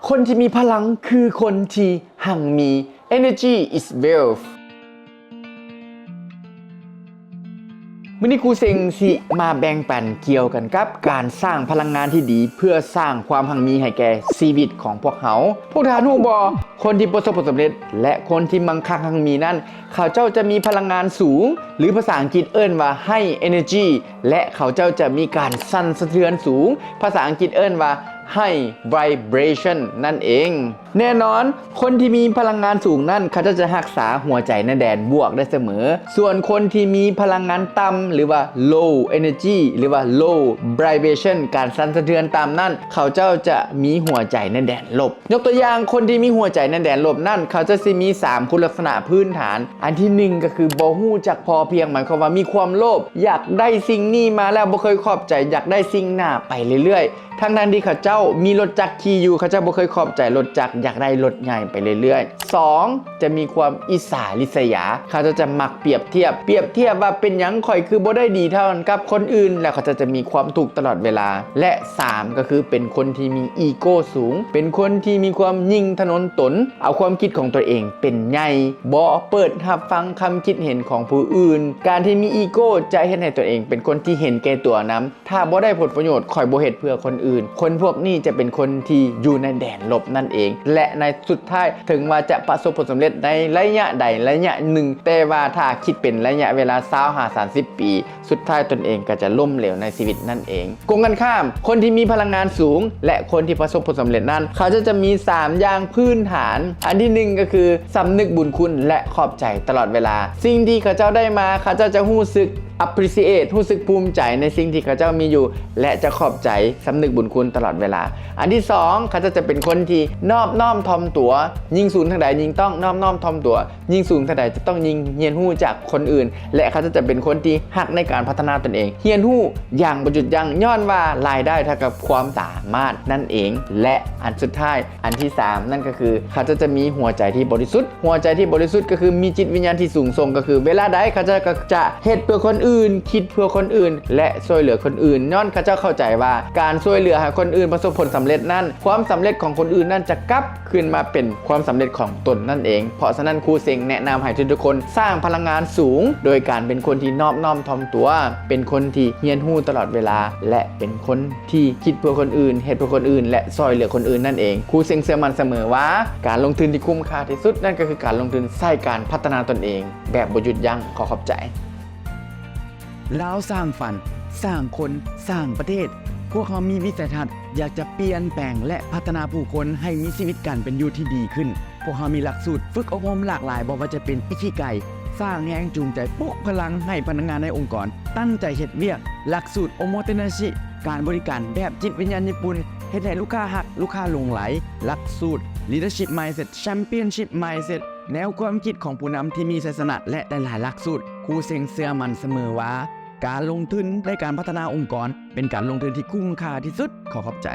ຄົນທີ່ມີພະລັງຄືຄົນທີ່ຮັ່ງມີ. Energy is wealth. ມື້ນີ້ຄູເຊັງຊິມາແບ່ງປັນກ່ຽວກັນກັບການສ້າງພະລັງງານທີ່ດີ ເພື່ອສ້າງຄວາມຮັ່ງມີໃຫ້ແກ່ຊີວິດຂອງພວກເຮົາ. ພວກທ່ານຮູ້ບໍ່? ຄົນທີ່ປະສົບຜົນສຳເລັດ ແລະ ຄົນທີ່ມັ່ງຄັ່ງຮັ່ງມີນັ້ນ ເຂົາເຈົ້າຈະມີພະລັງງານສູງ ຫຼື ພາສາອັງກິດເອີ້ນວ່າ high energy ແລະ ເຂົາເຈົ້າຈະມີການສັ່ນສະເທືອນສູງ, ພາສາອັງກິດເອີ້ນວ່າ high vibration ນັ້ນເອງ. ແນ່ນອນ, ຄົນທີ່ມີພະລັງງານສູງນັ້ນ ເຂົາເຈົ້າຈະຮັກສາຫົວໃຈໃນແດນບວກໄດ້ສະເໝີ. ສ່ວນຄົນທີ່ມີພະລັງງານຕ່ຳ ຫຼືວ່າ low energy ຫຼືວ່າ low vibration ການສັ່ນສະເທືອນຕ່ຳນັ້ນ ເຂົາເຈົ້າຈະມີຫົວໃຈໃນແດນລົບ. ຍົກຕົວຢ່າງ, ຄົນທີ່ມີຫົວໃຈໃນແດນລົບນັ້ນ ເຂົາເຈົ້າຊິມີສາມຄຸນລັກສະນະພື້ນຖານ. ອັນທີໜຶ່ງກໍຄືບໍ່ຮູ້ຈັກພໍພຽງ, ໝາຍຄວາມວ່າມີຄວາມໂລບ, ຢາກໄດ້ສິ່ງນີ້ມາແລ້ວບໍ່ເຄີຍຂອບໃຈ, ຢາກໄດ້ສິ່ງໜ້າໄປເລື້ອຍໆ. ທັງໆທີ່ເຂົາເຈົ້າມີລົດຈັກຂີ່ຢູ່, ເຂົາເຈົ້າບໍ່ເຄີຍຂອບໃຈລົດຈັກ, ຢາກໄດ້ລົດໃຫຍ່ໄປເລື້ອຍໆ. ສອງ, ຈະມີຄວາມອິດສາລິສຍາ, ເຂົາເຈົ້າຈະມັກປຽບທຽບ, ປຽບທຽບວ່າເປັນຫຍັງຂ້ອຍຄືບໍ່ໄດ້ດີເທົ່າກັນກັບຄົນອື່ນ, ແລ້ວເຂົາເຈົ້າຈະມີຄວາມທຸກຕະຫຼອດເວລາ. ແລະ ສາມ ກໍຄືເປັນຄົນທີ່ມີອີໂກ້ສູງ, ເປັນຄົນທີ່ມີຄວາມຍິ່ງທະນົນຕົນ, ເອົາຄວາມຄິດຂອງຕົວເອງເປັນໃຫຍ່, ບໍ່ເປີດຮັບຟັງຄຳຄິດເຫັນຂອງຜູ້ອື່ນ. ການທີ່ມີອີໂກ້ຈະເຮັດໃຫ້ຕົວເອງເປັນຄົນທີ່ເຫັນແກ່ຕົວນຳ. ຖ້າບໍ່ໄດ້ຜົນປະໂຫຍດ, ຂ້ອຍບໍ່ເຮັດເພື່ອຄົນອື່ນ. ຄົນພວກນີ້ຈະເປັນຄົນທີ່ຢູ່ໃນແດນລົບນັ້ນເອງ ແລະ ໃນສຸດທ້າຍ, ເຖິງວ່າຈະປະສົບຜົນສຳເລັດໃນໄລຍະໃດໄລຍະໜຶ່ງ, ແຕ່ວ່າຖ້າຄິດເປັນໄລຍະເວລາຊາວຫາສາມສິບປີ, ສຸດທ້າຍຕົນເອງກໍຈະລົ້ມເຫຼວໃນຊີວິດນັ້ນເອງ. ກົງກັນຂ້າມ, ຄົນທີ່ມີພະລັງງານສູງ ແລະ ຄົນທີ່ປະສົບຜົນສຳເລັດນັ້ນ, ເຂົາເຈົ້າຈະມີສາມຢ່າງພື້ນຖານ. ອັນທີໜຶ່ງກໍຄືສຳນຶກບຸນຄຸນ ແລະ ຂອບໃຈຕະຫຼອດເວລາ. ສິ່ງທີ່ເຂົາເຈົ້າໄດ້ມາ, ເຂົາເຈົ້າຈະຮູ້ສຶກ appreciate ຮູ້ສຶກພູມໃຈໃນສິ່ງທີ່ເຂົາເຈົ້າມີຢູ່ ແລະ ຈະຂອບໃຈ, ສຳນຶກບຸນຄຸນຕະຫຼອດເວລາ. ອັນທີສອງ, ເຂົາເຈົ້າຈະເປັນຄົນທີ່ນອບນ້ອມຖ່ອມຕົວ, ຍິ່ງສູງເທົ່າໃດຍິ່ງຕ້ອງນອບນ້ອມຖ່ອມຕົວ, ຍິ່ງສູງເທົ່າໃດຈະຕ້ອງຍິ່ງຮຽນຮູ້ຈາກຄົນອື່ນ ແລະ ເຂົາເຈົ້າຈະເປັນຄົນທີ່ຮັກໃນການພັດທະນາຕົນເອງ, ຮຽນຮູ້ຢ່າງບໍ່ຢຸດຢັ້ງ, ຍ້ອນວ່າລາຍໄດ້ເທົ່າກັບຄວາມສາມາດນັ້ນເອງ. ແລະ ອັນສຸດທ້າຍ, ອັນທີສາມ ນັ້ນກໍຄືເຂົາເຈົ້າຈະມີຫົວໃຈທີ່ບໍລິສຸດ. ຫົວໃຈທີ່ບໍລິສຸດກໍຄືມີຈິດວິນຍານທີ່ສູງສົ່ງ, ກໍຄືເວລາໃດເຂົາເຈົ້າກໍຈະເຮັດເພື່ອຄົນອື່ນ, ຄິດເພື່ອຄົນອື່ນ ແລະ ຊ່ວຍເຫຼືອຄົນອື່ນ, ຍ້ອນເຂົາເຈົ້າເຂົ້າໃຈວ່າການຊ່ວຍເຫຼືອໃຫ້ຄົນອື່ນປະສົບຜົນສຳເລັດນັ້ນ, ຄວາມສຳເລັດຂອງຄົນອື່ນນັ້ນຈະກັບຄືນມາເປັນຄວາມສຳເລັດຂອງຕົນນັ້ນເອງ. ເພາະສະນັ້ນ, ຄູເຊັງແນະນຳໃຫ້ທຸກໆຄົນສ້າງພະລັງງານສູງ ໂດຍການເປັນຄົນທີ່ນອບນ້ອມຖ່ອມຕົວ, ເປັນຄົນທີ່ຮຽນຮູ້ຕະຫຼອດເວລາ ແລະ ເປັນຄົນ ທີ່ຄິດເພື່ອຄົນອື່ນ, ເຮັດເພື່ອຄົນອື່ນ ແລະ ຊ່ອຍເຫຼືອຄົນອື່ນນັ້ນເອງ. ຄູເຊັງເຊື່ອໝັ້ນສະເໝີວ່າ ການລົງທຶນທີ່ຄຸ້ມຄ່າທີ່ສຸດ ນັ້ນກໍຄືການລົງທຶນໃຊ້ການພັດທະນາຕົນເອງແບບບໍ່ຢຸດຢັ້ງ. ຂໍຂອບໃຈ. ລາວສ້າງຝັນ, ສ້າງຄົນ, ສ້າງປະເທດ. ພວກເຮົາມີວິໄສທັດ ຢາກຈະປ່ຽນແປງ ແລະ ພັດທະນາຜູ້ຄົນໃຫ້ມີຊີວິດການເປັນຢູ່ທີ່ດີຂຶ້ນ. ພວກເຮົາມີຫຼັກສູດຝຶກອົບຮົມຫຼາກຫຼາຍ, ບໍ່ວ່າຈະເປັນອິຄິໄກ, ສ້າງແຮງຈູງໃຈ, ປຸກພະລັງໃຫ້ພະນັກງານໃນອົງກອນຕັ້ງໃຈເຮັດວຽກ, ຫຼັກສູດໂອໂມເຕນາຊິ, ການບໍລິການແບບຈິດວິນຍານຍີ່ປຸ່ນ, ເຮັດໃຫ້ລູກຄ້າຮັກ, ລູກຄ້າຫຼົງໄຫຼ, ຫຼັກສູດ Leadership Mindset, Championship Mindset, ແນວຄວາມຄິດຂອງຜູ້ນຳທີ່ມີໄຊຊະນະ ແລະ ຫຼາຍໆຫຼັກສູດ. ຄູເຊັງເຊື່ອໝັ້ນສະເໝີວ່າ ການລົງທຶນໃນການພັດທະນາອົງກອນ ເປັນການລົງທຶນທີ່ຄຸ້ມຄ່າທີ່ສຸດ. ຂໍຂອບໃຈ.